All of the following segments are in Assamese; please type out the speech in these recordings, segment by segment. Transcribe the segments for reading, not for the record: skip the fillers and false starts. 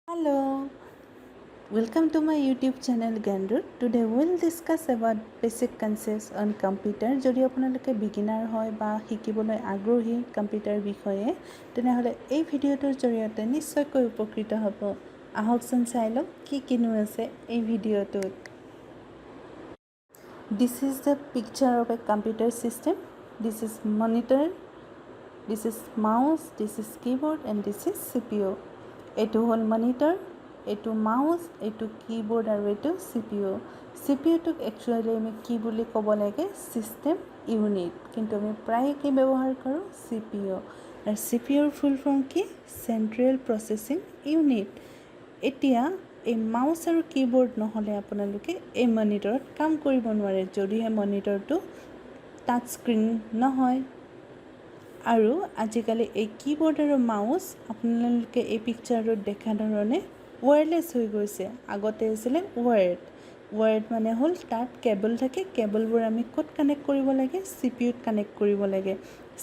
Hello, welcome to my YouTube channel Gyanroot. Today we'll discuss about basic concepts on computer. যদি আপোনালোকে বিগিনাৰ হয় বা শিকিবলৈ আগ্ৰহী কম্পিউটাৰ বিষয়ে, তেনেহ'লে এই ভিডিঅ'টোৰ জৰিয়তে নিশ্চয়কৈ উপকৃত হ'ব। আহকচোন চাই লওক কি কিনো আছে এই ভিডিঅ'টোত। This is the picture of a computer system. This is monitor, this is mouse, this is keyboard and this is CPU. এইটো হ'ল মনিটৰ, এইটো মাউচ, এইটো কীবৰ্ড আৰু এইটো চিপিইউ। চিপিইউটোক একচুৱেলি আমি কি বুলি ক'ব লাগে? System unit. কিন্তু আমি প্ৰায়ে কি ব্যৱহাৰ কৰোঁ? চিপিইউ। আৰু চিপিইউৰ ফুল ফৰ্ম কি? Central processing unit. এতিয়া এই মাউচ আৰু কীবৰ্ড নহ'লে আপোনালোকে এই মনিটৰত কাম কৰিব নোৱাৰে, যদিহে মনিটৰটো টাচ স্ক্ৰীণ নহয়। আৰু আজিকালি এই কীবৰ্ড আৰু মাউচ আপোনালোকে এই পিকচাৰটোত দেখা ধৰণে ৱায়াৰলেছ হৈ গৈছে। আগতে আছিলে ৱায়াৰ্ড। ৱায়াৰ্ড মানে হ'ল তাত কেবল থাকে। কেবলবোৰ আমি ক'ত কানেক্ট কৰিব লাগে? চিপিইউত কানেক্ট কৰিব লাগে।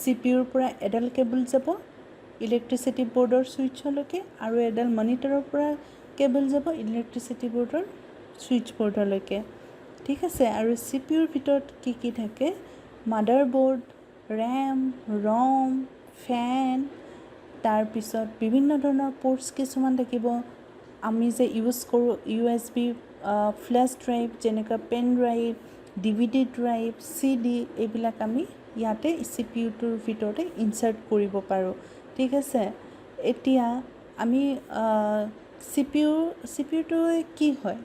চিপিইউৰ পৰা এডাল কেবল যাব ইলেক্ট্ৰিচিটি ব'ৰ্ডৰ ছুইচলৈকে আৰু এডাল মনিটৰৰ পৰা কেবল যাব ইলেক্ট্ৰিচিটি ব'ৰ্ডৰ ছুইচ ব'ৰ্ডলৈকে। ঠিক আছে। আৰু চিপিইউৰ ভিতৰত কি কি থাকে? মাডাৰ ব'ৰ্ড, ৰেম, ৰম, ফেন, তাৰপিছত বিভিন্ন ধৰণৰ প'ৰ্টছ কিছুমান থাকিব। আমি যে ইউজ কৰোঁ ইউএছবি ফ্লেছ ড্ৰাইভ, যেনেকুৱা PAN drive, DVD drive, CD, এইবিলাক আমি ইয়াতে চিপিইউটোৰ ভিতৰতে ইনচাৰ্ট কৰিব পাৰোঁ। ঠিক আছে। এতিয়া আমি চিপিইউটোৱে কি হয়?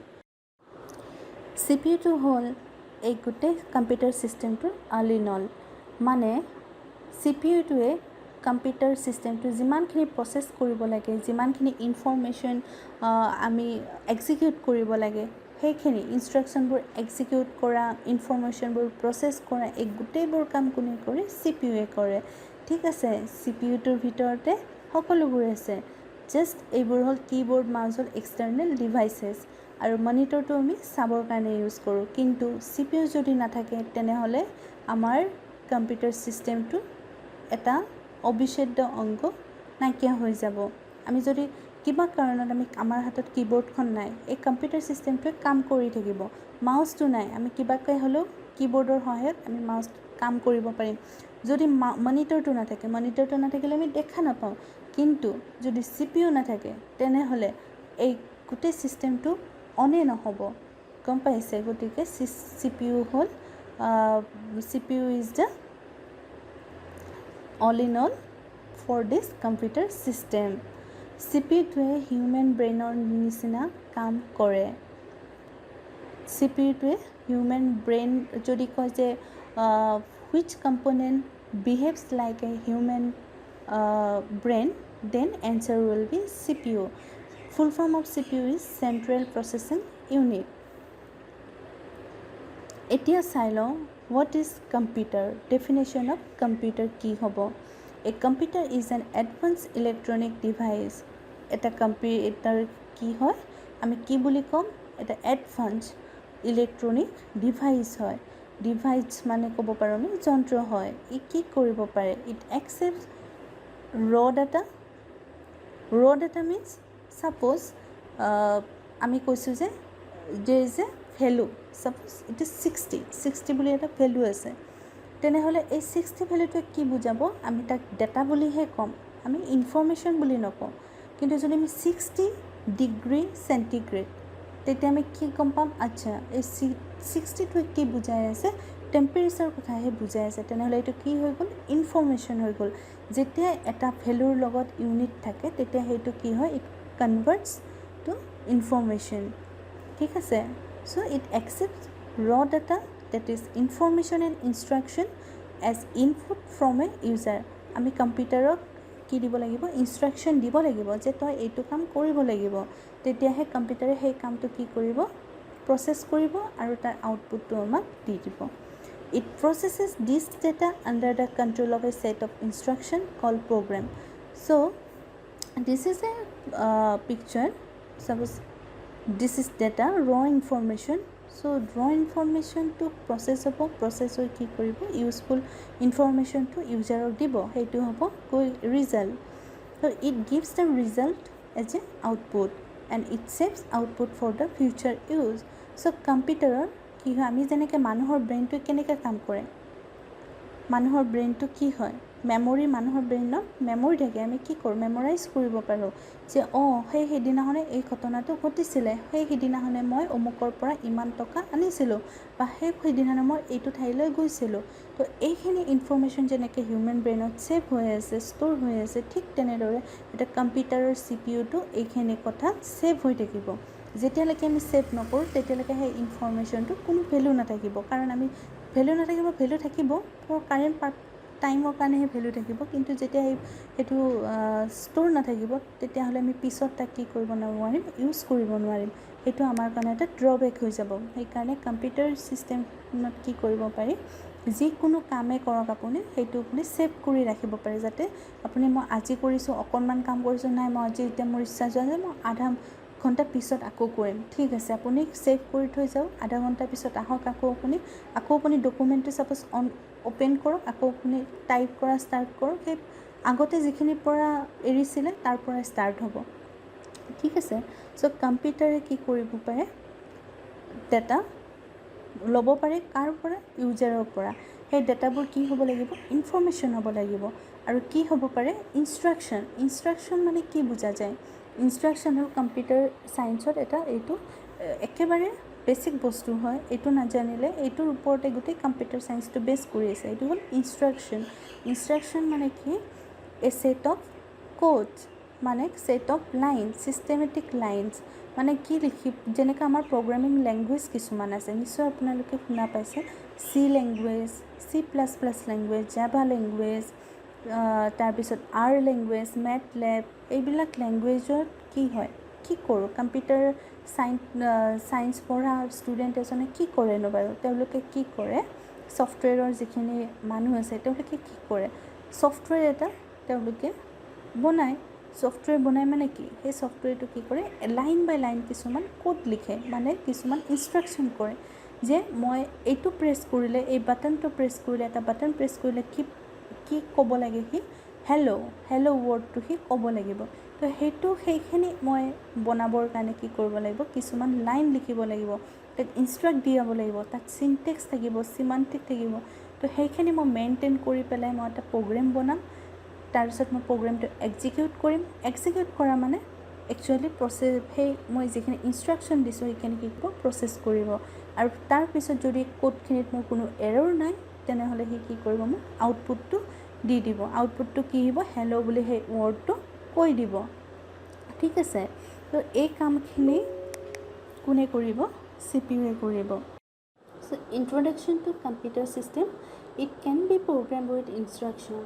চিপিইউটো হ'ল এই গোটেই কম্পিউটাৰ ছিষ্টেমটোৰ অল ইন অল। মানে চিপিইউটোৱে কম্পিউটাৰ ছিষ্টেমটো যিমানখিনি প্ৰচেছ কৰিব লাগে, যিমানখিনি ইনফৰ্মেশ্যন আমি এক্সিকিউট কৰিব লাগে, সেইখিনি ইনষ্ট্ৰাকশ্যনবোৰ এক্সিকিউট কৰা, ইনফৰ্মেশ্যনবোৰ প্ৰচেছ কৰা, এই গোটেইবোৰ কাম কোনে কৰে? চিপিইউৱে কৰে। ঠিক আছে। চিপিইউটোৰ ভিতৰতে সকলোবোৰ আছে। জাষ্ট এইবোৰ হ'ল কীবৰ্ড, মাউচ হ'ল এক্সটাৰ্নেল ডিভাইচেছ আৰু মনিটৰটো আমি চাবৰ কাৰণে ইউজ কৰোঁ। কিন্তু চিপিইউ যদি নাথাকে, তেনেহ'লে আমাৰ কম্পিউটাৰ ছিষ্টেমটো এটা অবিচ্ছেদ্য অংগ নাইকিয়া হৈ যাব। আমি যদি কিবা কাৰণত আমাৰ হাতত কীবৰ্ডখন নাই, এই কম্পিউটাৰ ছিষ্টেমটোৱে কাম কৰি থাকিব। মাউচটো নাই, আমি কিবাকৈ হ'লেও কীবৰ্ডৰ সহায়ত আমি মাউচ কাম কৰিব পাৰিম। যদি মনিটৰটো নাথাকে, মনিটৰটো নাথাকিলে আমি দেখা নাপাওঁ। কিন্তু যদি চিপিইউ নাথাকে, তেনেহ'লে এই গোটেই ছিষ্টেমটো অনেই নহ'ব। গম পাইছে? গতিকে চিপিইউ হ'ল, CPU is the all in all for this computer system. চিপিইউটোৱে human ব্ৰেইনৰ নিচিনা কাম কৰে। চিপিইউটোৱে হিউমেন ব্ৰেইন যদি কয় যে which component behaves like a human brain, then answer will be CPU. Full form of CPU is central processing unit. এতিয়া চাই লওঁ, what is computer? Definition of computer কি হ'ব? A computer is an advance electronic device. এটা কম্পিউটাৰ কি হয়? আমি কি বুলি ক'ম? এটা এডভান্স ইলেক্ট্ৰনিক ডিভাইচ হয়। ডিভাইচ মানে ক'ব পাৰোঁ আমি যন্ত্ৰ হয়। ই কি কৰিব পাৰে? It accept raw data. Raw data means, suppose আমি কৈছোঁ যে there is a value, suppose it is 60, 60 বুলি এটা ভেলু আছে। তেনেহ'লে এই 60 ভেলুটোৱে কি বুজাব? আমি তাক ডেটা বুলিহে ক'ম, আমি ইনফৰ্মেশ্যন বুলি নকওঁ। কিন্তু যদি আমি 60 ডিগ্ৰী চেণ্টিগ্ৰেড, তেতিয়া আমি কি গম পাম? আচ্ছা, এই 60টোৱে কি বুজাই আছে? টেম্পাৰেচাৰ কথাহে বুজাই আছে। তেনেহ'লে এইটো কি হৈ গ'ল? ইনফৰ্মেশ্যন হৈ গ'ল। যেতিয়া এটা ভেলুৰ লগত ইউনিট থাকে, তেতিয়া সেইটো কি হয়? It converts to information. ঠিক আছে। So it accept raw data, that is information and instruction, as input from a user. আমি কম্পিউটাৰক কি দিব লাগিব? ইনষ্ট্ৰাকশ্যন দিব লাগিব যে তই এইটো কাম কৰিব লাগিব। তেতিয়াহে কম্পিউটাৰে সেই কামটো কি কৰিব? প্ৰচেছ কৰিব আৰু তাৰ আউটপুটটো আমাক দি দিব। It processes this data under the control of a set of instruction call program. So this is a picture. Suppose this is data, raw information. So raw ইনফৰ্মেশ্যনটো process হ'ব। প্ৰচেছ হৈ কি কৰিব? ইউজফুল ইনফৰ্মেশ্যনটো ইউজাৰক দিব। সেইটো হ'ব গৈ result. So it gives the result as a output. and it saves output for the future use. So কম্পিউটাৰৰ কি হয়, আমি যেনেকৈ মানুহৰ ব্ৰেইনটোৱে কেনেকৈ কাম কৰে, মানুহৰ ব্ৰেইনটো কি হয়, মেমৰি, মানুহৰ ব্ৰেইনত মেমৰি থাকে। আমি কি কৰোঁ? মেমৰাইজ কৰিব পাৰোঁ যে অঁ, সেই সেইদিনাখনে এই ঘটনাটো ঘটিছিলে, সেই সিদিনাখনে মই অমুকৰ পৰা ইমান টকা আনিছিলোঁ বা সেই সেইদিনাখনে মই এইটো ঠাইলৈ গৈছিলোঁ। তো এইখিনি ইনফৰ্মেশ্যন যেনেকৈ হিউমেন ব্ৰেইনত ছেভ হৈ আছে, ষ্ট'ৰ হৈ আছে, ঠিক তেনেদৰে এটা কম্পিউটাৰৰ চিপিইউটো এইখিনি কথা ছেভ হৈ থাকিব। যেতিয়ালৈকে আমি ছেভ নকৰোঁ, তেতিয়ালৈকে সেই ইনফৰ্মেশ্যনটো কোনো ভেলু নাথাকিব। কাৰণ আমি ভেলু নাথাকিব, ভেলু থাকিব ফৰ কাৰেণ্ট টাইমৰ কাৰণেহে ভেলু থাকিব। কিন্তু যেতিয়া সেইটো ষ্ট'ৰ নাথাকিব, তেতিয়াহ'লে আমি পিছত তাক কি কৰিব নোৱাৰিম? ইউজ কৰিব নোৱাৰিম। সেইটো আমাৰ কাৰণে এটা ড্ৰবেক হৈ যাব। সেইকাৰণে কম্পিউটাৰ ছিষ্টেমত কি কৰিব পাৰি? যিকোনো কামেই কৰক আপুনি, সেইটো আপুনি ছেভ কৰি ৰাখিব পাৰে, যাতে আপুনি মই আজি কৰিছোঁ, অকণমান কাম কৰিছোঁ, নাই, মই আজি এতিয়া মোৰ ইচ্ছা যোৱা নাই, মই আধা ঘণ্টা পিছত আকৌ কৰিম। ঠিক আছে, আপুনি ছেভ কৰি থৈ যাওক। আধা ঘণ্টা পিছত আহক আকৌ আপুনি ডকুমেণ্টটো ছাপ'জ অ'পেন কৰক, আকৌ আপুনি টাইপ কৰা ষ্টাৰ্ট কৰক, সেই আগতে যিখিনিৰ পৰা এৰিছিলে তাৰ পৰা ষ্টাৰ্ট হ'ব। ঠিক আছে। চ' কম্পিউটাৰে কি কৰিব পাৰে? ডাটা ল'ব পাৰে। কাৰ পৰা? ইউজাৰৰ পৰা। সেই ডাটাবোৰ কি হ'ব লাগিব? ইনফৰ্মেশ্যন হ'ব লাগিব। আৰু কি হ'ব পাৰে? ইনষ্ট্ৰাকশ্যন। ইনষ্ট্ৰাকশ্যন মানে কি বুজা যায়? ইনষ্ট্ৰাকশ্যন হ'ল কম্পিউটাৰ ছায়েন্সত এটা এইটো একেবাৰে বেছিক বস্তু হয়। এইটো নাজানিলে, এইটোৰ ওপৰতে গোটেই কম্পিউটাৰ ছায়েন্সটো বেছ কৰি আছে। এইটো হ'ল ইনষ্ট্ৰাকশ্যন। ইনষ্ট্ৰাকশ্যন মানে কি? এ ছেট অফ কোডছ, মানে set of line, systematic lines. মানে কি লিখি, যেনেকৈ আমাৰ প্ৰগ্ৰেমিং লেংগুৱেজ কিছুমান আছে, নিশ্চয় আপোনালোকে শুনা পাইছে, C language, C++ language, Java language, তাৰপিছত আৰ লেংগুৱেজ, মেটলেব। এইবিলাক লেংগুৱেজত কি হয়, কি কৰোঁ? কম্পিউটাৰ ছায়েন্স পঢ়া ষ্টুডেণ্ট এজনে কি কৰেনো বাৰু? তেওঁলোকে কি কৰে? ছফ্টৱেৰৰ যিখিনি মানুহ আছে, তেওঁলোকে কি কৰে? ছফ্টৱেৰ এটা তেওঁলোকে বনায়। ছফ্টৱেৰ বনায় মানে কি? সেই ছফ্টৱেৰটো কি কৰে? লাইন বাই লাইন কিছুমান ক'ড লিখে, মানে কিছুমান ইনষ্ট্ৰাকশ্যন কৰে যে মই এইটো প্ৰেছ কৰিলে, এই বাটনটো প্ৰেছ কৰিলে, এটা বাটন প্ৰেছ কৰিলে কি কি ক'ব লাগে? সি হেল্ল' হেল্ল' ৱৰ্ডটো সি ক'ব লাগিব। তো সেইখিনি মই বনাবৰ কাৰণে কি কৰিব লাগিব? কিছুমান লাইন লিখিব লাগিব, তাক ইনষ্ট্ৰাক্ট দিয়াব লাগিব, তাত চিনটেক্স থাকিব, চিমান্টিক থাকিব। তো সেইখিনি মই মেইনটেইন কৰি পেলাই মই এটা প্ৰগ্ৰেম বনাম। তাৰপিছত মই প্ৰগ্ৰেমটো এক্সিকিউট কৰিম। এক্সিকিউট কৰা মানে একচুৱেলি প্ৰচেছ, সেই মই যিখিনি ইনষ্ট্ৰাকশ্যন দিছোঁ, সেইখিনি কি কৰিব? প্ৰচেছ কৰিব। আৰু তাৰপিছত যদি ক'ডখিনিত মোৰ কোনো এৰৰ নাই, তেনেহ'লে সি কি কৰিব? মোক আউটপুটটো দি দিব। আউটপুটটো কি হ'ব? হেল্ল' বুলি সেই ৱৰ্ডটো কৈ দিব। ঠিক আছে। তো এই কামখিনি কোনে কৰিব? চিপিইউৱে কৰিব। So introduction to computer system: it can be program with instruction.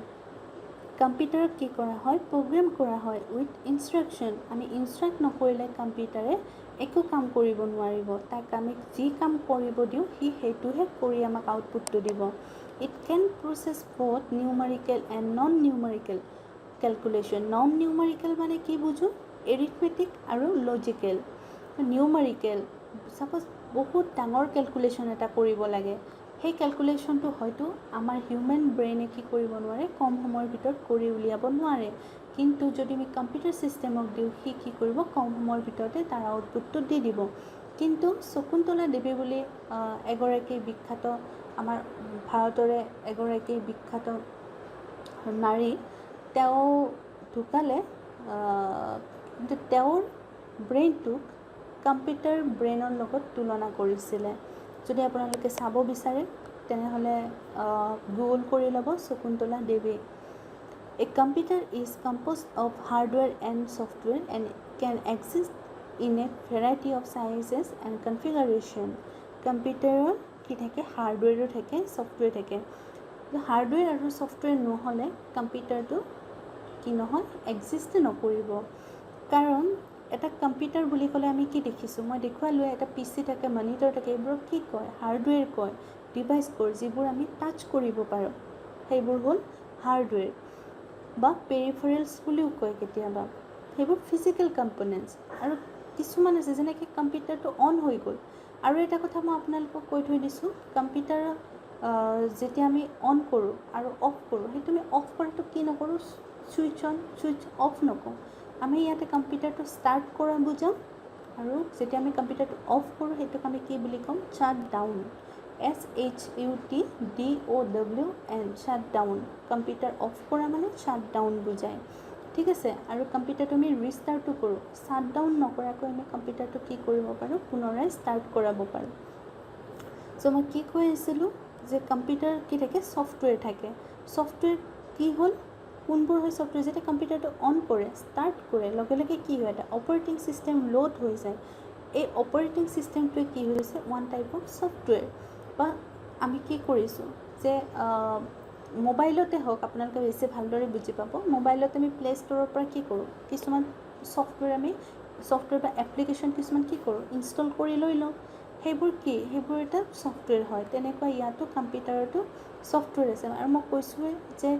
কম্পিউটাৰত কি কৰা হয়? প্ৰগ্ৰেম কৰা হয় উইথ ইনষ্ট্ৰাকশ্যন। আমি ইনষ্ট্ৰাক্ট নকৰিলে কম্পিউটাৰে একো কাম কৰিব নোৱাৰিব। তাক আমি যি কাম কৰিব দিওঁ, সি সেইটোহে কৰি আমাক আউটপুটটো দিব। It can process both numerical and non numerical calculation. Non numerical মানে কি বুজোঁ? এৰিথমেটিক আৰু লজিকেল। নিউমাৰিকেল, ছাপ'জ বহুত ডাঙৰ কেলকুলেশ্যন এটা কৰিব লাগে, সেই কেলকুলেশ্যনটো হয়তো আমাৰ হিউমেন ব্ৰেইনে কি কৰিব নোৱাৰে? কম সময়ৰ ভিতৰত কৰি উলিয়াব নোৱাৰে। কিন্তু যদি আমি কম্পিউটাৰ ছিষ্টেমক দিওঁ, সি কি কৰিব? কম সময়ৰ ভিতৰতে তাৰ আউটপুটটো দি দিব। কিন্তু শকুন্তলা দেৱী বুলি এগৰাকী বিখ্যাত, আমাৰ ভাৰতৰে এগৰাকী বিখ্যাত নাৰী, তেওঁ ঢুকালে। কিন্তু তেওঁৰ ব্ৰেইনটোক কম্পিউটাৰ ব্ৰেইনৰ লগত তুলনা কৰিছিলে। যদি আপোনালোকে চাব বিচাৰে, তেনেহ'লে গুগল কৰি ল'ব শকুন্তলা দেৱী। A computer is composed of hardware and software and can exist in a variety of sizes and configuration. কম্পিউটাৰৰ কি থাকে? হাৰ্ডৱেৰো থাকে, ছফ্টৱেৰ থাকে। হাৰ্ডৱেৰ আৰু ছফ্টৱেৰ নহ'লে কম্পিউটাৰটো কি নহয়? এক্সিষ্টে নকৰিব। কাৰণ এটা কম্পিউটাৰ বুলি ক'লে আমি কি দেখিছোঁ? মই দেখুৱালোৱে, এটা পিচি থাকে, মনিটৰ থাকে। এইবোৰক কি কয়? হাৰ্ডৱেৰ কয়। ডিভাইচবোৰ যিবোৰ আমি টাচ কৰিব পাৰোঁ, সেইবোৰ হ'ল হাৰ্ডৱেৰ বা পেৰিফেৰেলছ বুলিও কয় কেতিয়াবা। সেইবোৰ ফিজিকেল কম্পনেণ্টছ। আৰু কিছুমান আছে, যেনেকৈ কম্পিউটাৰটো অন হৈ গ'ল। আৰু এটা কথা মই আপোনালোকক কৈ থৈ দিছোঁ, কম্পিউটাৰৰ যেতিয়া আমি অন কৰোঁ আৰু অফ কৰোঁ, সেইটো আমি অফ কৰাটো কি নকৰোঁ? ছুইচ অন, ছুইচ অফ নকৰোঁ। আমি ইয়াতে কম্পিউটাৰটো ষ্টাৰ্ট কৰা বুজাওঁ। আৰু যেতিয়া আমি কম্পিউটাৰটো অফ কৰোঁ, সেইটোক আমি কি বুলি ক'ম? Shut down, shutdown, shut down. Computer off কৰা মানে শ্বাট ডাউন বুজায়, ঠিক আছে? আৰু কম্পিউটাৰটো আমি ৰিষ্টাৰ্টো কৰোঁ। শ্বাট ডাউন নকৰাকৈ আমি কম্পিউটাৰটো কি কৰিব পাৰোঁ? পুনৰাই ষ্টাৰ্ট কৰাব পাৰোঁ। চ' মই কি কৈ আছিলোঁ যে কম্পিউটাৰ কি থাকে? ছফ্টৱেৰ থাকে। ছফ্টৱেৰ কি হ'ল? কোনবোৰ হয় ছফ্টৱেৰ? যেতিয়া কম্পিউটাৰটো অন কৰে, ষ্টাৰ্ট কৰে, লগে লগে কি হয়? এটা অপাৰেটিং ছিষ্টেম লোড হৈ যায়। এই অপাৰেটিং ছিষ্টেমটোৱে কি হৈছে? One type of software. বা আমি কি কৰিছোঁ যে মোবাইলতে হওক, আপোনালোকে বেছি ভালদৰে বুজি পাব, মোবাইলত আমি প্লে' ষ্ট'ৰৰ পৰা কি কৰোঁ? কিছুমান ছফ্টৱেৰ, আমি ছফ্টৱেৰ বা এপ্লিকেশ্যন কিছুমান কি কৰোঁ? ইনষ্টল কৰি লৈ লওঁ। সেইবোৰ কি? সেইবোৰ এটা ছফ্টৱেৰ হয়। তেনেকুৱা ইয়াতো কম্পিউটাৰতো ছফ্টৱেৰ আছে। আৰু মই কৈছোঁৱেই যে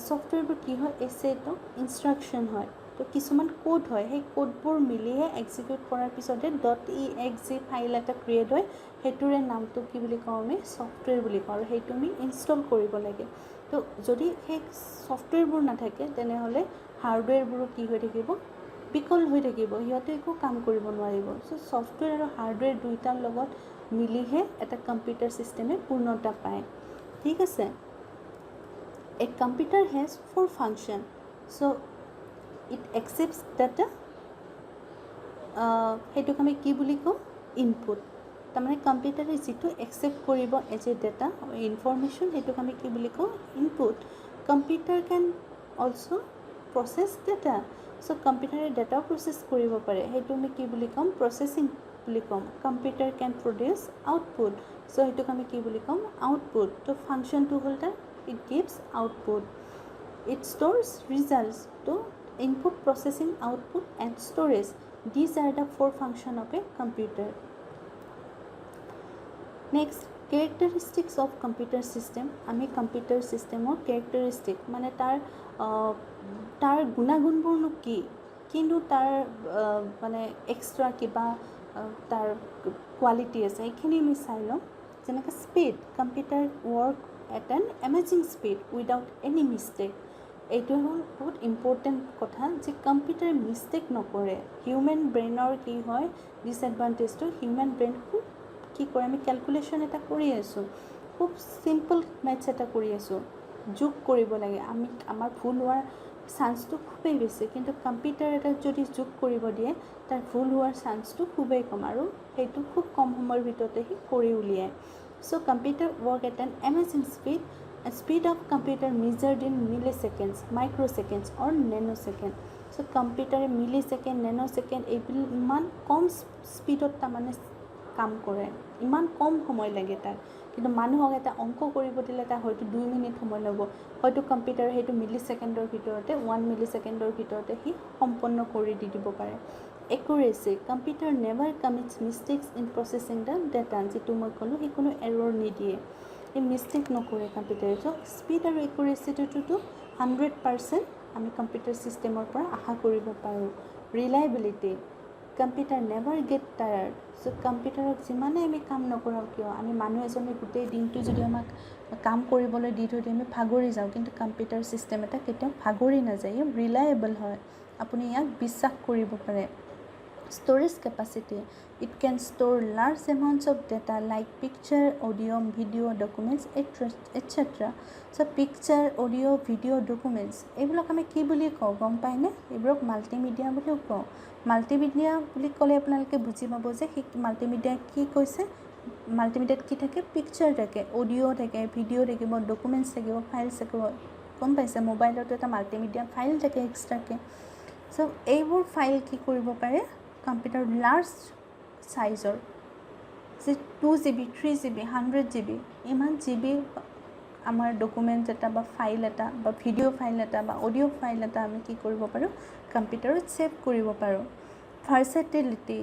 ছফ্টৱেৰবোৰ কি হয়? এ ছেট অফ ইনষ্ট্ৰাকশ্যন হয়। তো কিছুমান ক'ড হয়, সেই ক'ডবোৰ মিলিহে এক্সিকিউট কৰাৰ পিছতহে .exe file এটা ক্ৰিয়েট হয়। সেইটোৰে নামটো কি বুলি কওঁ আমি? ছফ্টৱেৰ বুলি কওঁ। আৰু সেইটো আমি ইনষ্টল কৰিব লাগে। তো যদি সেই ছফ্টৱেৰবোৰ নাথাকে, তেনেহ'লে হাৰ্ডৱেৰবোৰো কি হৈ থাকিব? বিকল হৈ থাকিব, সিহঁতে একো কাম কৰিব নোৱাৰিব। চ' ছফ্টৱেৰ আৰু হাৰ্ডৱেৰ দুয়োটাৰ লগত মিলিহে এটা কম্পিউটাৰ ছিষ্টেমে পূৰ্ণতা পায়, ঠিক আছে? A computer has four function. So it accepts data, সেইটোক আমি কি বুলি কওঁ? ইনপুট। তাৰমানে কম্পিউটাৰে যিটো একচেপ্ট কৰিব এজ এ ডেটা, ইনফৰমেশ্যন, সেইটোক আমি কি বুলি কওঁ? Input. Computer can also process data. So কম্পিউটাৰে ডেটাও প্ৰচেছ কৰিব পাৰে, সেইটো আমি কি বুলি ক'ম? প্ৰচেছিং বুলি ক'ম। Computer can produce output. So সেইটোক আমি কি বুলি ক'ম? আউটপুট। তো ফাংচনটো হ'ল তাৰ, it gives output, it stores results. তো input, processing, output and storage, these are the four function of a computer. Next, characteristics of computer system. আমি কম্পিউটাৰ ছিষ্টেমৰ কেৰেক্টাৰিষ্টিক মানে তাৰ গুণাগুণবোৰনো কি, কিনো তাৰ মানে এক্সট্ৰা কিবা তাৰ কোৱালিটি আছে, এইখিনি আমি চাই ল'ম। যেনেকৈ speed, computer work at an amazing speed without any mistake. এইটো হ'ল বহুত ইম্পৰ্টেণ্ট কথা যে কম্পিউটাৰে মিষ্টেক নকৰে। হিউমেন ব্ৰেইনৰ কি হয় ডিছএডভান্টেজটো? হিউমেন ব্ৰেইন খুব কি কৰে, আমি কেলকুলেশ্যন এটা কৰি আছোঁ, খুব চিম্পল মেথছ এটা কৰি আছোঁ, যোগ কৰিব লাগে, আমাৰ ভুল হোৱাৰ চান্সটো খুবেই বেছি। কিন্তু কম্পিউটাৰ এটাত যদি যোগ কৰিব দিয়ে, তাৰ ভুল হোৱাৰ চান্সটো খুবেই কম আৰু সেইটো খুব কম সময়ৰ ভিতৰতে সি কৰি উলিয়ায়। So computer work at an amazing speed. Speed of computer measured in milliseconds, microseconds or nanosecond. So কম্পিউটাৰে milli second, nano second, এইবিলাক ইমান কম স্পীডত তাৰমানে কাম কৰে, ইমান কম সময় লাগে তাক। কিন্তু মানুহক এটা অংক কৰিব দিলে তাক হয়তো 2 মিনিট সময় ল'ব, হয়তো কম্পিউটাৰে সেইটো মিলি ছেকেণ্ডৰ ভিতৰতে, 1 মিলি ছেকেণ্ডৰ ভিতৰতে সি সম্পন্ন কৰি দি দিব পাৰে। Accuracy, computer never commits mistakes in processing the data. যিটো মই ক'লোঁ, সি কোনো এৰৰ নিদিয়ে, এই মিষ্টেক নকৰে কম্পিউটাৰে। চ' স্পীড আৰু একুৰেচিটোতো 100% আমি কম্পিউটাৰ ছিষ্টেমৰ পৰা আশা কৰিব পাৰোঁ। Reliability, computer never get tired. So কম্পিউটাৰক যিমানেই আমি কাম নকৰাওঁ কিয়, আমি মানুহ এজনে গোটেই দিনটো যদি আমাক কাম কৰিবলৈ দি থৈ দিয়ে, আমি ভাগৰি যাওঁ। কিন্তু কম্পিউটাৰ ছিষ্টেম এটা কেতিয়াও ভাগৰি নাযায়, ই ৰিলায়েবল হয়, আপুনি ইয়াক বিশ্বাস কৰিব পাৰে। Storage capacity, it can store large amounts of data like picture, audio, video, documents, etcetera. So picture, audio, video, documents, এইবিলাক আমি কি বুলি কওঁ গম পায়নে? এইবোৰক মাল্টিমিডিয়া বুলিও কওঁ। মাল্টিমিডিয়া বুলি ক'লে আপোনালোকে বুজি পাব যে সেই মাল্টিমিডিয়া কি কৈছে। মাল্টিমিডিয়াত কি থাকে? পিকচাৰ থাকে, অডিঅ' থাকে, ভিডিঅ' থাকিব, ডকুমেণ্টছ থাকিব, ফাইলছ থাকিব। গম পাইছে? মোবাইলতো এটা মাল্টিমিডিয়া ফাইল থাকে এক্সট্ৰাকৈ। চ' এইবোৰ ফাইল কি কৰিব পাৰে? কম্পিউটাৰ লাৰ্জ চাইজৰ যে 2 GB, 3 GB, 100 GB, ইমান জি বি আমাৰ ডকুমেণ্ট এটা বা ফাইল এটা বা ভিডিঅ' ফাইল এটা বা অডিঅ' ফাইল এটা আমি কি কৰিব পাৰোঁ? কম্পিউটাৰত ছেভ কৰিব পাৰোঁ। ভাৰ্চেটিলিটি,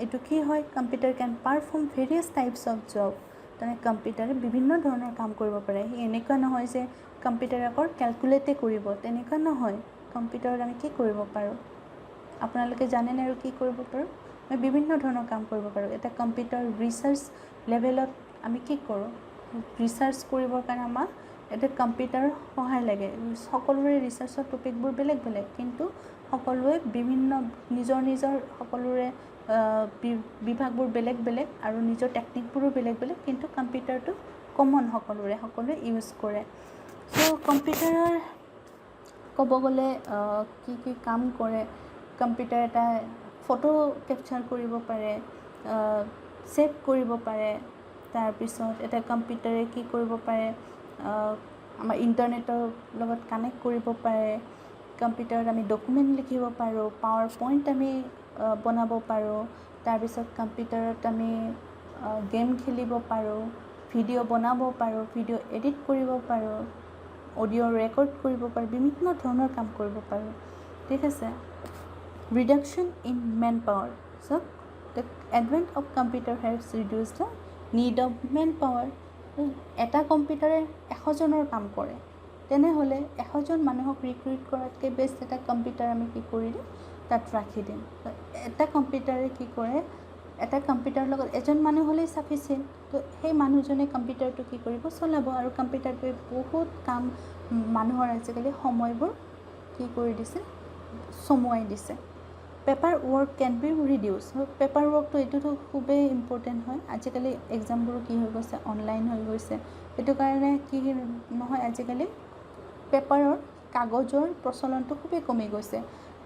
এইটো কি হয়? Computer can perform various types of job. তাৰমানে কম্পিউটাৰে বিভিন্ন ধৰণৰ কাম কৰিব পাৰে। সি এনেকুৱা নহয় যে কম্পিউটাৰে অকল কেলকুলেটে কৰিব, তেনেকুৱা নহয়। কম্পিউটাৰত আমি কি কৰিব পাৰোঁ আপোনালোকে জানেনে? আৰু কি কৰিব পাৰোঁ? আমি বিভিন্ন ধৰণৰ কাম কৰিব পাৰোঁ। এটা কম্পিউটাৰ ৰিচাৰ্চ লেভেলত আমি কি কৰোঁ? ৰিচাৰ্চ কৰিবৰ কাৰণে আমাক এটা কম্পিউটাৰৰ সহায় লাগে। সকলোৰে ৰিচাৰ্চৰ টপিকবোৰ বেলেগ বেলেগ, কিন্তু সকলোৱে বিভিন্ন নিজৰ নিজৰ সকলোৰে বিভাগবোৰ বেলেগ বেলেগ আৰু নিজৰ টেকনিকবোৰো বেলেগ বেলেগ, কিন্তু কম্পিউটাৰটো কমন, সকলোৰে, সকলোৱে ইউজ কৰে। চ' কম্পিউটাৰৰ ক'ব গ'লে কি কি কাম কৰে? কম্পিউটাৰ এটা ফটো কেপচাৰ কৰিব পাৰে, ছেভ কৰিব পাৰে। তাৰপিছত এটা কম্পিউটাৰে কি কৰিব পাৰে? আমাৰ ইণ্টাৰনেটৰ লগত কানেক্ট কৰিব পাৰে। কম্পিউটাৰত আমি ডকুমেণ্ট লিখিব পাৰোঁ, পাৱাৰ পইণ্ট আমি বনাব পাৰোঁ। তাৰপিছত কম্পিউটাৰত আমি গেম খেলিব পাৰোঁ, ভিডিঅ' বনাব পাৰোঁ, ভিডিঅ' এডিট কৰিব পাৰোঁ, অডিঅ' ৰেকৰ্ড কৰিব পাৰোঁ, বিভিন্ন ধৰণৰ কাম কৰিব পাৰোঁ, ঠিক আছে? Reduction in man power. So the advent of computer has reduce the need of man power. এটা কম্পিউটাৰে 100জনৰ কাম কৰে, তেনেহ'লে 100জন মানুহক ৰিক্ৰুইট কৰাতকৈ বেষ্ট এটা কম্পিউটাৰ আমি কি কৰি দিম? তাত ৰাখি দিম। এটা কম্পিউটাৰে কি কৰে? এটা কম্পিউটাৰৰ লগত এজন মানুহ হ'লেই চাফিচিয়েণ্ট। তো সেই মানুহজনে কম্পিউটাৰটো কি কৰিব? চলাব। আৰু কম্পিউটাৰটোৱে বহুত কাম, মানুহৰ আজিকালি সময়বোৰ কি কৰি দিছে? চমুৱাই দিছে। Paper work can be reduce. Paper ৱৰ্কটো, এইটোতো খুবেই ইম্পৰ্টেণ্ট হয়। আজিকালি এক্সামবোৰো কি হৈ গৈছে? অনলাইন হৈ গৈছে। সেইটো কাৰণে কি নহয়, আজিকালি পেপাৰৰ, কাগজৰ প্ৰচলনটো খুবেই কমি গৈছে।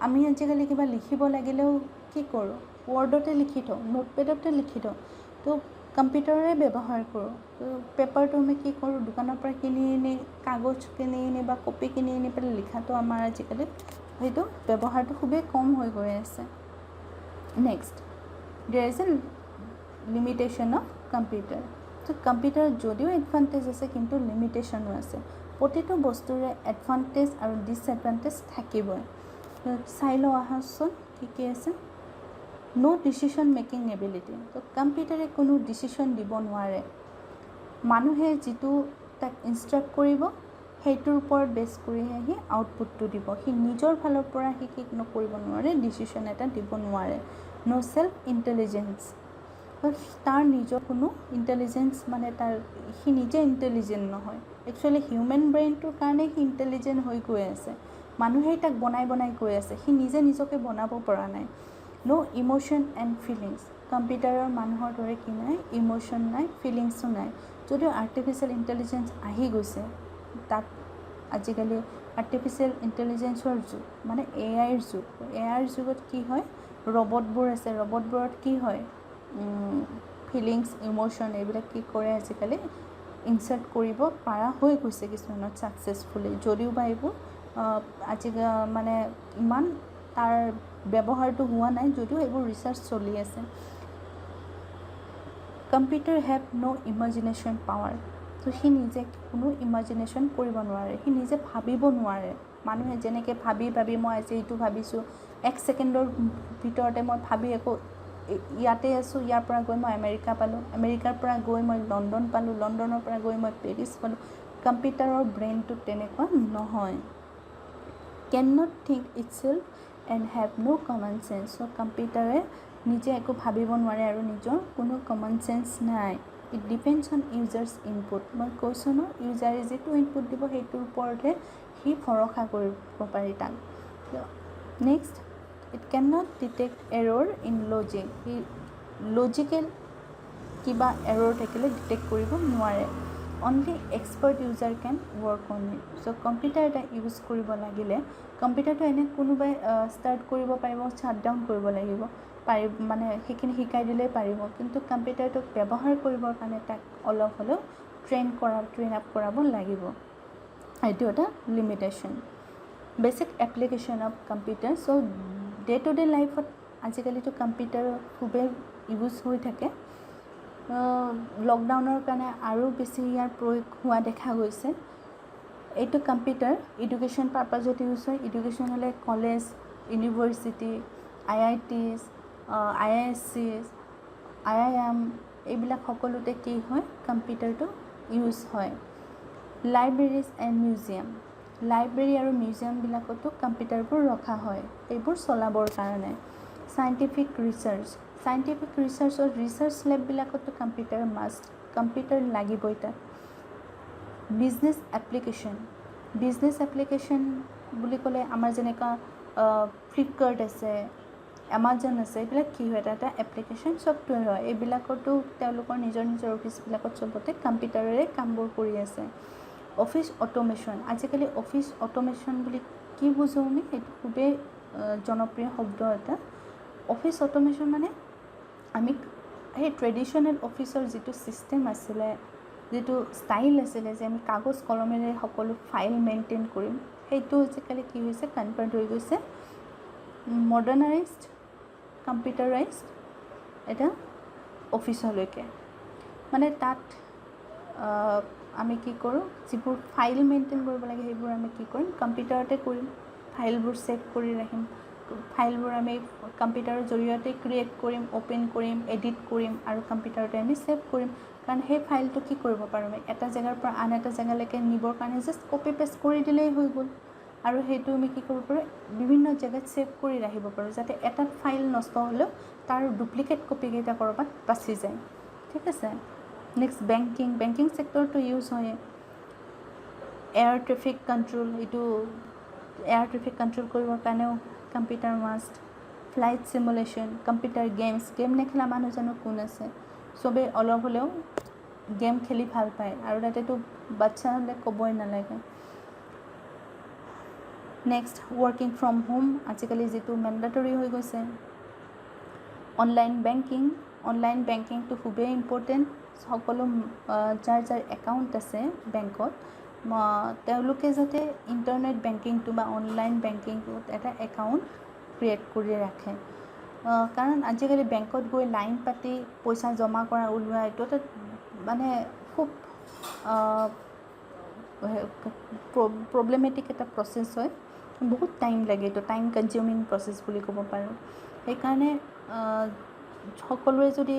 আমি আজিকালি কিবা লিখিব লাগিলেও কি কৰোঁ? ৱৰ্ডতে লিখি থওঁ, নোটপেডতে লিখি থওঁ, তো কম্পিউটাৰৰে ব্যৱহাৰ কৰোঁ। তো পেপাৰটো আমি কি কৰোঁ? দোকানৰ পৰা কিনি আনি, কাগজ কিনি আনি বা কপি কিনি আনি পেলাই লিখাটো আমাৰ আজিকালি সেইটো ব্যৱহাৰটো খুবেই কম হৈ গৈ আছে। Next, there is a limitation of computer. ত' কম্পিউটাৰত যদিও এডভান্টেজ আছে, কিন্তু লিমিটেশ্যনো আছে। প্ৰতিটো বস্তুৰে এডভান্টেজ আৰু ডিছএডভান্টেজ থাকিবই। চাই লওঁ আহাচোন কি কি আছে। ন' ডিচিশ্যন মেকিং এবিলিটি। তো কম্পিউটাৰে কোনো ডিচিশ্যন দিব নোৱাৰে। মানুহে যিটো তাক ইনষ্ট্ৰাক্ট কৰিব, সেইটোৰ ওপৰত বেছ কৰিহে সি আউটপুটটো দিব। সি নিজৰ ফালৰ পৰা সি কি নকৰিব নোৱাৰে? ডিচিশ্যন এটা দিব নোৱাৰে। ন' চেল্ফ ইণ্টেলিজেঞ্চ। তাৰ নিজৰ কোনো ইণ্টেলিজেঞ্চ, মানে তাৰ সি নিজে ইণ্টেলিজেণ্ট নহয়। একচুৱেলি হিউমেন ব্ৰেইনটোৰ কাৰণে সি ইণ্টেলিজেণ্ট হৈ গৈ আছে। মানুহেই তাক বনাই বনাই গৈ আছে, সি নিজে নিজকে বনাব পৰা নাই। ন' ইম'শ্যন এণ্ড ফিলিংছ। কম্পিউটাৰৰ মানুহৰ দৰে কি নাই? ইম'শ্যন নাই, ফিলিংছো নাই। যদিও আৰ্টিফিচিয়েল ইণ্টেলিজেঞ্চ আহি গৈছে, তাত আজিকালি আৰ্টিফিচিয়েল ইণ্টেলিজেঞ্চৰ যুগ, মানে এ আইৰ যুগ। এ আইৰ যুগত কি হয়? ৰবটবোৰ আছে। ৰবটবোৰত কি হয়? ফিলিংছ, ইম'শ্যন এইবিলাক কি কৰে, আজিকালি ইনচাৰ্ট কৰিব পৰা হৈ গৈছে কিছুমানত ছাকচেছফুলি। যদিও বা এইবোৰ আজি মানে ইমান তাৰ ব্যৱহাৰটো হোৱা নাই, যদিও এইবোৰ ৰিচাৰ্চ চলি আছে। Computer have no imagination power. ত' সি নিজে কোনো ইমাজিনেশ্যন কৰিব নোৱাৰে, সি নিজে ভাবিব নোৱাৰে। মানুহে যেনেকৈ ভাবি ভাবি, মই আজি এইটো ভাবিছোঁ, এক ছেকেণ্ডৰ ভিতৰতে মই ভাবি আকৌ ইয়াতে আছোঁ, ইয়াৰ পৰা গৈ মই আমেৰিকা পালোঁ, আমেৰিকাৰ পৰা গৈ মই লণ্ডন পালোঁ, লণ্ডনৰ পৰা গৈ মই পেৰিছ পালোঁ। কম্পিউটাৰৰ ব্ৰেইনটোত তেনেকুৱা নহয়। Can not think itself and have no common sense. চ' কম্পিউটাৰে নিজে একো ভাবিব নোৱাৰে আৰু নিজৰ কোনো কমন চেন্স নাই। It depends on user's input. মই কৈছোঁ ন, ইউজাৰে যিটো ইনপুট দিব, সেইটোৰ ওপৰতহে সি ভৰসা কৰিব পাৰি তাক। Next, it can not detect error in logic. C logical কিবা এৰৰ থাকিলে ডিটেক্ট কৰিব নোৱাৰে। Only expert user can work on it. So computer এটা ইউজ কৰিব লাগিলে, কম্পিউটাৰটো এনে কোনোবাই ষ্টাৰ্ট কৰিব পাৰিব, শ্বাট ডাউন কৰিব লাগিব পাৰিব, মানে সেইখিনি শিকাই দিলেই পাৰিব। কিন্তু কম্পিউটাৰটোক ব্যৱহাৰ কৰিবৰ কাৰণে তাক অলপ হ'লেও ট্ৰেইন আপ কৰাব লাগিব। এইটো এটা limitation. Basic application of computer. So day to day লাইফত আজিকালিতো কম্পিউটাৰ খুবেই ইউজ হৈ থাকে। লকডাউনৰ কাৰণে আৰু বেছি ইয়াৰ প্ৰয়োগ হোৱা দেখা গৈছে। এইটো কম্পিউটাৰ এডুকেশ্যন পাৰপাজত ইউজ হয়। এডুকেশ্যন হ'লে college, university, I I Ts, I I S Cs, I I am, এইবিলাক সকলোতে কি হয়? কম্পিউটাৰটো ইউজ হয়। লাইব্ৰেৰীজ এণ্ড মিউজিয়াম। লাইব্ৰেৰী আৰু মিউজিয়ামবিলাকতো কম্পিউটাৰবোৰ ৰখা হয় এইবোৰ চলাবৰ কাৰণে। চাইণ্টিফিক ৰিচাৰ্চ, চাইণ্টিফিক ৰিচাৰ্চৰ ৰিচাৰ্চ লেববিলাকতো কম্পিউটাৰ মাষ্ট, কম্পিউটাৰ লাগিবই তাত। Business application. বিজনেছ এপ্লিকেশ্যন বুলি ক'লে আমাৰ যেনেকুৱা ফ্লিপকাৰ্ট আছে, এমাজন আছে, এইবিলাক কি হয়? এটা এটা এপ্লিকেশ্যন ছফ্টৱেৰ হয়। এইবিলাকতো তেওঁলোকৰ নিজৰ নিজৰ অফিচবিলাকত চবতে কম্পিউটাৰেৰে কামবোৰ কৰি আছে। অফিচ অট'মেশ্যন, আজিকালি অফিচ অট'মেশ্যন বুলি কি বুজোঁ আমি? সেইটো খুবেই জনপ্ৰিয় শব্দ এটা। অফিচ অট'মেশ্যন মানে আমি সেই ট্ৰেডিশ্যনেল অফিচৰ যিটো ছিষ্টেম আছিলে, যিটো ষ্টাইল আছিলে যে আমি কাগজ কলমেৰে সকলো ফাইল মেইনটেইন কৰিম, সেইটো আজিকালি কি হৈছে? কনভাৰ্ট হৈ গৈছে মডাৰ্ণাইজড, কম্পিউটাৰাইজড এটা অফিচলৈকে। মানে তাত আমি কি কৰোঁ? যিবোৰ ফাইল মেইনটেইন কৰিব লাগে, সেইবোৰ আমি কি কৰিম? কম্পিউটাৰতে কৰিম। ফাইলবোৰ ছেভ কৰি ৰাখিম, ফাইলবোৰ আমি কম্পিউটাৰৰ জৰিয়তে ক্ৰিয়েট কৰিম, অ'পেন কৰিম, এডিট কৰিম আৰু কম্পিউটাৰতে আমি ছেভ কৰিম। কাৰণ সেই ফাইলটো কি কৰিব পাৰোঁ আমি? এটা জেগাৰ পৰা আন এটা জেগালৈকে নিবৰ কাৰণে জাষ্ট কপি পেষ্ট কৰি দিলেই হৈ গ'ল। আৰু সেইটো আমি কি কৰিব পাৰোঁ? বিভিন্ন জেগাত ছেভ কৰি ৰাখিব পাৰোঁ, যাতে এটা ফাইল নষ্ট হ'লেও তাৰ ডুপ্লিকেট কপিকেইটা ক'ৰবাত বাচি যায়। ঠিক আছে। Next banking. বেংকিং ছেক্টৰটো ইউজ হয়। এয়াৰ ট্ৰেফিক কণ্ট্ৰল, এইটো এয়াৰ ট্ৰেফিক কণ্ট্ৰল কৰিবৰ কাৰণেও computer must. Flight simulation, computer games. Game নেখেলা মানুহ জানো কোন আছে? চবেই অলপ হ'লেও গেম খেলি ভাল পায় আৰু তাতেতো বাচ্ছা হ'লে ক'বই নালাগে। নেক্সট ৱৰ্কিং ফ্ৰম হোম, আজিকালি যিটো মেণ্ডেটৰী হৈ গৈছে। অনলাইন বেংকিং, অনলাইন বেংকিংটো খুবেই ইম্পৰ্টেণ্ট। সকলো যাৰ যাৰ একাউণ্ট আছে বেংকত, তেওঁলোকে যাতে ইণ্টাৰনেট বেংকিংটো বা অনলাইন বেংকিংটোত এটা একাউণ্ট ক্ৰিয়েট কৰি ৰাখে। কাৰণ আজিকালি বেংকত গৈ লাইন পাতি পইচা জমা কৰা, ওলোৱা, এইটো এটা মানে খুব প্ৰব্লেমেটিক এটা প্ৰচেছ হয়। বহুত টাইম লাগে, এইটো টাইম কনজিউমিং প্ৰচেছ বুলি ক'ব পাৰোঁ। সেইকাৰণে সকলোৰে যদি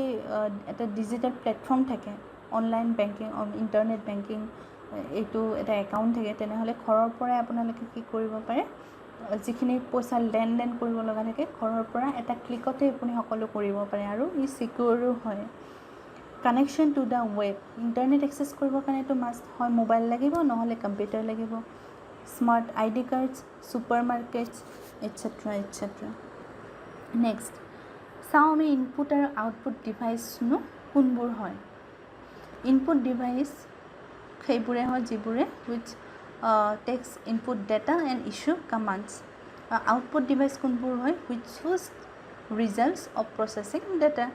এটা ডিজিটেল প্লেটফৰ্ম থাকে, অনলাইন বেংকিং, ইণ্টাৰনেট বেংকিং, এইটো এটা একাউণ্ট থাকে, তেনেহ'লে ঘৰৰ পৰাই আপোনালোকে কি কৰিব পাৰে? যিখিনি পইচা লেনদেন কৰিব লগা থাকে, ঘৰৰ পৰা এটা ক্লিকতে আপুনি সকলো কৰিব পাৰে আৰু ই ছিকিউৰো হয়। Connection to the web, internet access কৰিবৰ কাৰণেতো মাষ্ট হয় মোবাইল লাগিব, নহ'লে কম্পিউটাৰ লাগিব। Smart ID cards, super markets, etcetera, etcetera. Next চাওঁ আমি ইনপুট আৰু আউটপুট ডিভাইচনো কোনবোৰ হয়। ইনপুট ডিভাইচ সেইবোৰে হয় যিবোৰে which takes input data and issue commands. Output device কোনবোৰ হয়? Which shows results of processing data.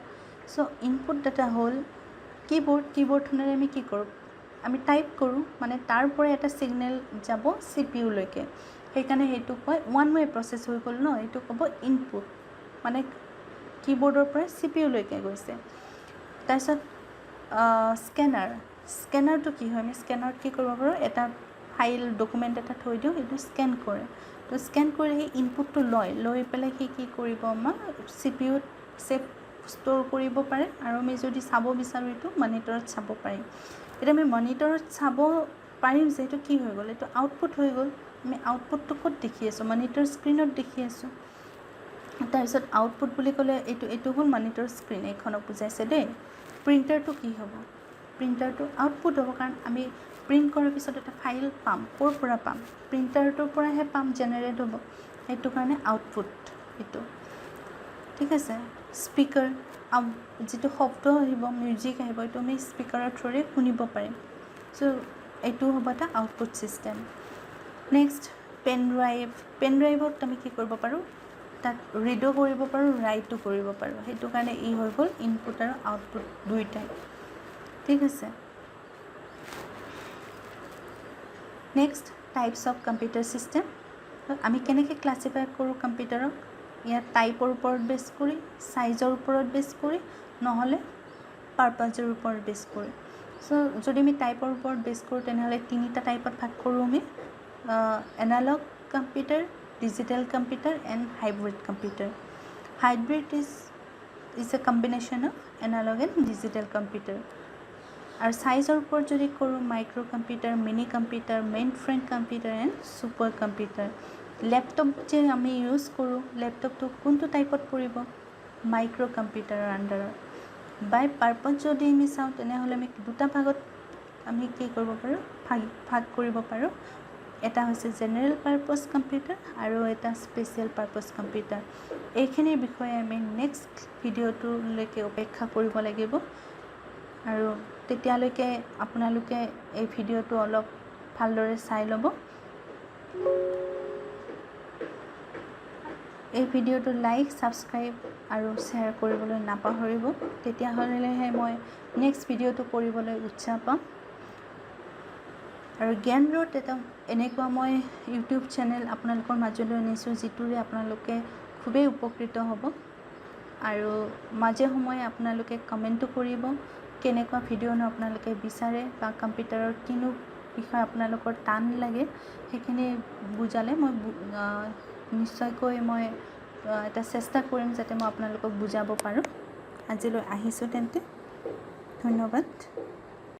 So input data হ'ল কীবৰ্ড। কীবৰ্ডখনেৰে আমি কি কৰোঁ? আমি টাইপ কৰোঁ। মানে তাৰ পৰা এটা ছিগনেল যাব চি পি ইউলৈকে। সেইকাৰণে সেইটো কয় ওৱান ৱে প্ৰচেছ হৈ গ'ল ন? এইটো ক'ব ইনপুট, মানে কীবৰ্ডৰ পৰা চি পি ইউলৈকে গৈছে। তাৰপিছত স্কেনাৰ। স্কেনাৰটো কি হয়? আমি স্কেনাৰত কি কৰিব পাৰোঁ? এটা ফাইল, ডকুমেণ্ট এটা থৈ দিওঁ, সেইটো স্কেন কৰে। তো স্কেন কৰি সেই ইনপুটটো লয়, লৈ পেলাই সি কি কৰিব? আমাক চি পি ইউত ছেভ, ষ্ট'ৰ কৰিব পাৰে আৰু আমি যদি চাব বিচাৰোঁ, এইটো মনিটৰত চাব পাৰিম। এতিয়া আমি মনিটৰত চাব পাৰিম যে এইটো কি হৈ গ'ল? এইটো আউটপুট হৈ গ'ল। আমি আউটপুটটো ক'ত দেখি আছোঁ? মনিটৰ স্ক্ৰীণত দেখি আছোঁ। তাৰপিছত আউটপুট বুলি ক'লে এইটো হ'ল মনিটৰ স্ক্ৰীণ, এইখনক বুজাইছে দেই। প্ৰিণ্টাৰটো কি হ'ব? প্ৰিণ্টাৰটো আউটপুট হ'ব, কাৰণ আমি প্ৰিণ্ট কৰাৰ পিছত এটা ফাইল পাম। ক'ৰ পৰা পাম? প্ৰিণ্টাৰটোৰ পৰাহে পাম, জেনেৰেট হ'ব। সেইটো কাৰণে আউটপুট এইটো। ঠিক আছে। স্পীকাৰ, যিটো শব্দ আহিব, মিউজিক আহিব, এইটো আমি স্পীকাৰৰ থ্ৰুৰে শুনিব পাৰিম। চ' এইটো হ'ব এটা output system. Next pen drive. PAN ড্ৰাইভত আমি কি কৰিব পাৰোঁ? তাত ৰিডো কৰিব পাৰোঁ, ৰাইটো কৰিব পাৰোঁ। সেইটো কাৰণে ই হৈ গ'ল ইনপুট আৰু আউটপুট দুয়োটাই। ঠিক আছে। Next, types of computer system. আমি কেনেকৈ ক্লাছিফাই কৰোঁ কম্পিউটাৰক? ইয়াৰ টাইপৰ ওপৰত বেছ কৰি, চাইজৰ ওপৰত বেছ কৰি, নহ'লে পাৰপাজৰ ওপৰত বেছ কৰি। চ' যদি আমি টাইপৰ ওপৰত বেছ কৰোঁ, তেনেহ'লে তিনিটা টাইপত ভাগ কৰোঁ আমি: analog computer, digital computer and hybrid computer. Hybrid is a combination of analog and digital computer. আৰু চাইজৰ ওপৰত যদি কৰোঁ, micro computer, mini computer, main frame computer and super computer. Laptop যে আমি ইউজ কৰোঁ, লেপটপটো কোনটো টাইপত পৰিব? মাইক্ৰ' কম্পিউটাৰৰ আণ্ডাৰত। বাই পাৰপাজ যদি আমি চাওঁ, তেনেহ'লে আমি দুটা ভাগত আমি কি কৰিব পাৰোঁ? ভাগ ভাগ কৰিব পাৰোঁ। এটা হৈছে জেনেৰেল পাৰপজ কম্পিউটাৰ আৰু এটা স্পেচিয়েল পাৰপজ কম্পিউটাৰ। এইখিনিৰ বিষয়ে আমি নেক্সট ভিডিঅ'টোলৈকে অপেক্ষা কৰিব লাগিব আৰু তেতিয়ালৈকে আপোনালোকে এই ভিডিঅ'টো অলপ ভালদৰে চাই ল'ব। এই ভিডিঅ'টো লাইক, ছাবস্ক্ৰাইব আৰু শ্বেয়াৰ কৰিবলৈ নাপাহৰিব। তেতিয়াহ'লেহে মই নেক্সট ভিডিঅ'টো কৰিবলৈ উৎসাহ পাম। আৰু জ্ঞান ৰোড এটা এনেকুৱা মই ইউটিউব চেনেল আপোনালোকৰ মাজলৈ আনিছোঁ, যিটোৰে আপোনালোকে খুবেই উপকৃত হ'ব। আৰু মাজে সময়ে আপোনালোকে কমেণ্টো কৰিব, কেনেকুৱা ভিডিঅ'নো আপোনালোকে বিচাৰে বা কম্পিউটাৰৰ কিনো বিষয় আপোনালোকৰ টান লাগে, সেইখিনি বুজালে মই নিশ্চয়কৈ মই এটা চেষ্টা কৰিম যাতে মই আপোনালোকক বুজাব পাৰোঁ। আজিলৈ আহিছোঁ তেন্তে, ধন্যবাদ।